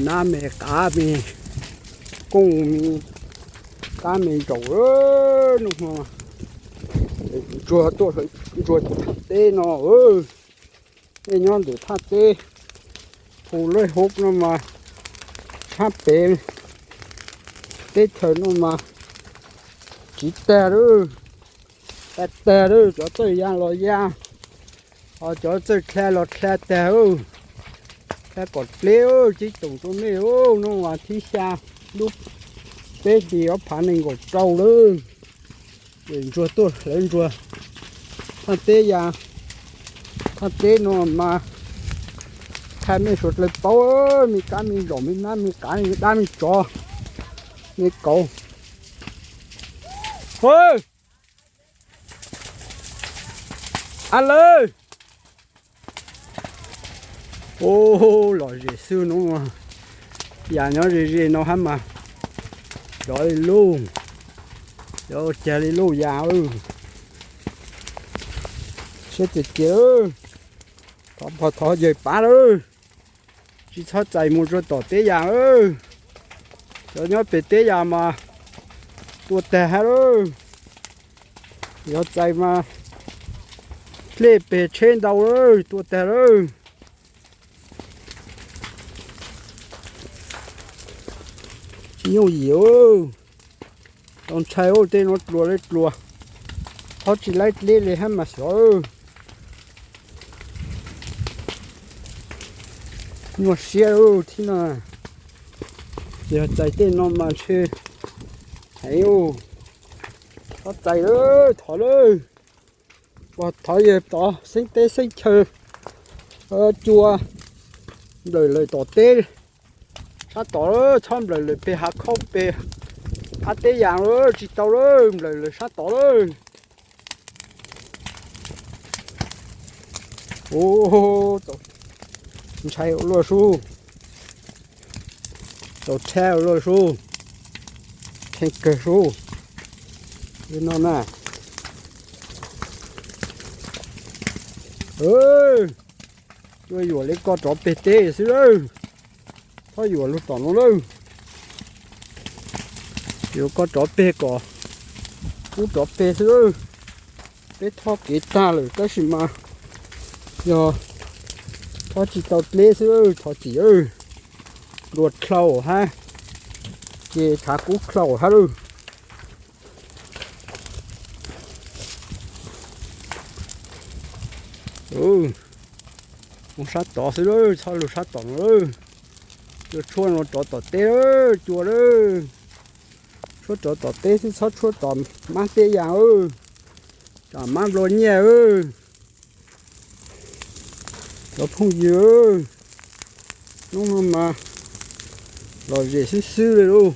Nab me qav me kooj me kab me ntsaum, hnub no ntsuag tuaj ntsuag teb no. Nej nyob ntawm thaj teb phu lej hub no mas, thaj pem teb chaws no mas tsiv tag lawm, tag tag lawm, cov txawj ya los ya, ho cov txawj dlha los dlha tag lawm. Dlha kom dleb, cib toom rau nej, hnub vas thib xya lub peb hlis ob phav nees nkaum rau lawm. Ntsuag tuaj hlawv ntsuag thaj teb ya, thaj teb no mas qha mej suav dlawg paub, me kab me ntsaum me nab me qav me dab me tsov me kauv. Ab lawm. Ub, lom zem xwb no, yam nyob ze ze no hab mas cov li lub, cov ua cag li lub yam. Siab tiag tiag, thov pog thov yawg pab lawm, tsis txhob txais mus rau tom teb yas lawm. Cov nyob pem teb yas mas tua tag hab lawm. Yog txais mas dlej peg tsheb ntau lawm, tua tag lawm. Tsis yooj yim, tau ntshai, tej no dluas li dluas, thov tsis laib dleb li hab mas xyov. Nyuaj siab thib no, yog txais tej no mas ntshe heev, txhob txais lawm, thov lawm. Pog thov yawg tov xeeb teb xeeb chaw cua nplawm lawm tom teb sab tod, txhob nplawm lawm peg hav khaub peg qab teb yas, tsis tau lawm, nplawm lawm sab tod lawm. Ub, ntshai ua luaj sub, txaus rhab ua luaj sub, kheej kawg sub. Li no na, cua yuam li ko rov peg teb xwb lawm, txhob yuam lug tom no lawm. Yuam ko rov peg kom kub rov peg xwb lawm. Peb thoj kev tag lawm tab sis mas yog thoj tsis tau dleb xwb lawm, thov txim. Luag dlhau hab, ces tshav kub dlhau hab lawm. Mus sab tod xwb lawm, txhob lug sab tom no lawm. Cua tshuaj no rov tom teb lawm, cua lawm. Tshuaj rov tom teb xwb, txhob tshuaj tom mab teb yas, tsam mab nplua nyiaj. Cov phooj ywg, hnub no mas lom zem xwb xwb li lauj.